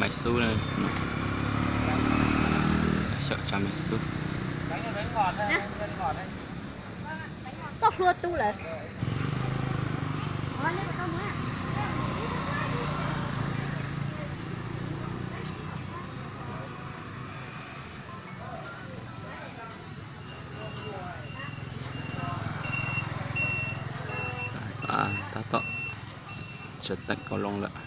Maiv Xub na, xyaum tsav Maiv Xub. Txoj hlua tu lawm. Tab tom tseem teem kaus loo lawm.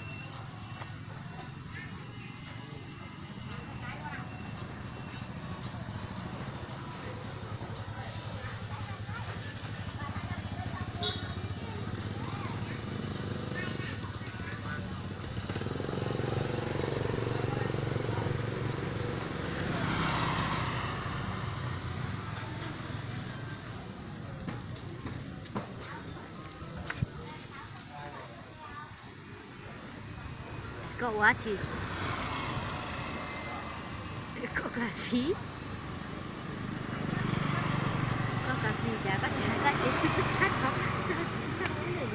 Koj ua dab tsi? Koj ka fiv, koj ka fiv cas koj tsis hais koj ces tab tom xav xav li.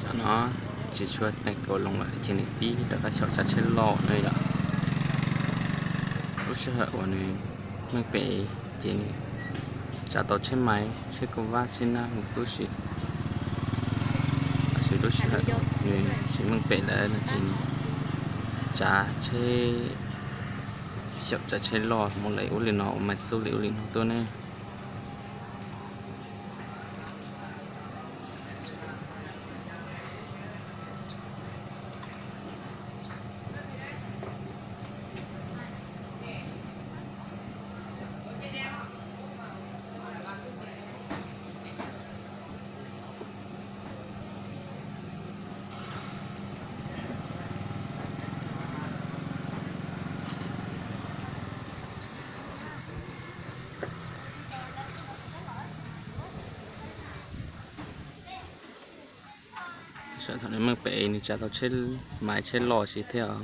Tam no tsis tshua teem kaus loo lawm ces nws pib rov qab xyaum tsav tsheb loj na yom. Lub sij hawm uas nws meej pem ces nws tsav tau tsheb maiv, tsheb kauj vab, tsheb nab mus tub si. Tab sis lub sij hawm nws tsis meej pem lawm no ces nws tsav tsheb, xyaum tsav tsheb loj mus lawm ua li no, ua Maiv Xub li ua li no tuaj ne. Sawv thaum nws meej pem nws tsav tau tsheb maiv tsheb loj si thiab os,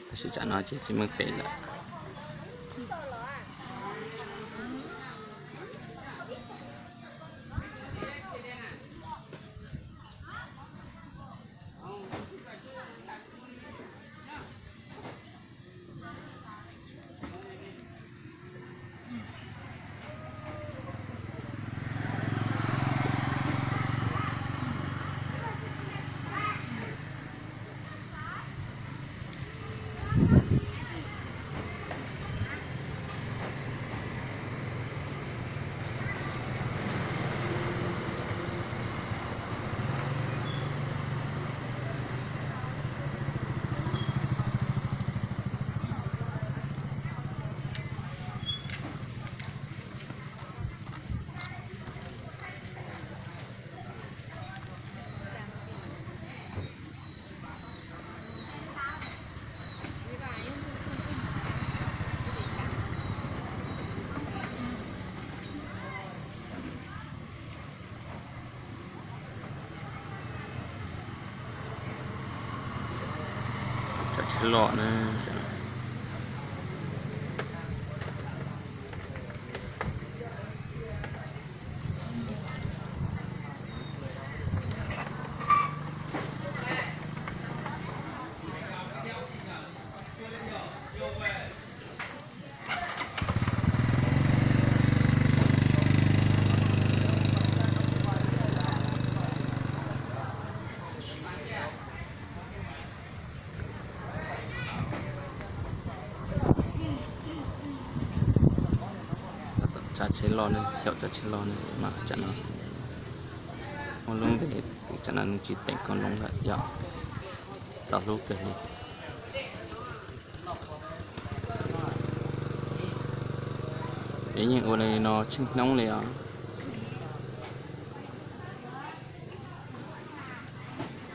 tab sis tsam no ces tsis meej pem lawm. Tsav tsheb loj na. Tsav tsheb loj ne, xyaum tsav tsheb loj ne mas tsam no muaj lub npe, tsam no nws tsis teem kaus loo lawm yom. Txaus hlub kawg li. Ces yeej ua li no tsheej hnub li os.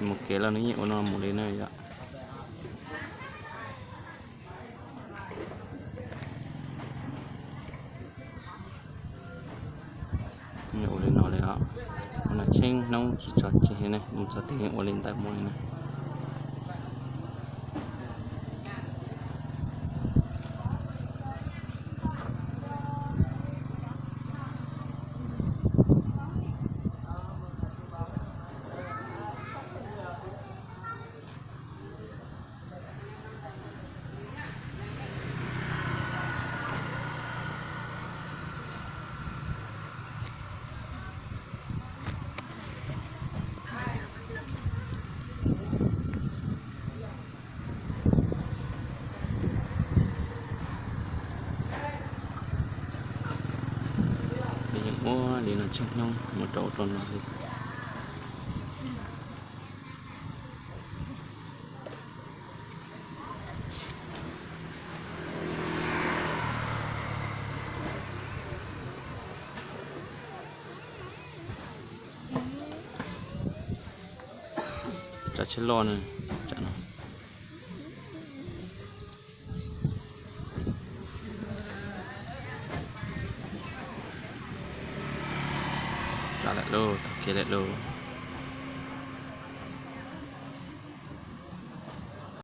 Mus kev los nws yeej ua no mus li na yom. Ua li no li os, ua no tsheej hnub tsis tso tseg li ne, mus txog twg yeej ua li ntawd mus li na. Muab li no tsheej hnub mus rau ub rau no li. Tsav tsheb loj na, tsam no. Tsav lawm lauj, tag kev lawm lauj.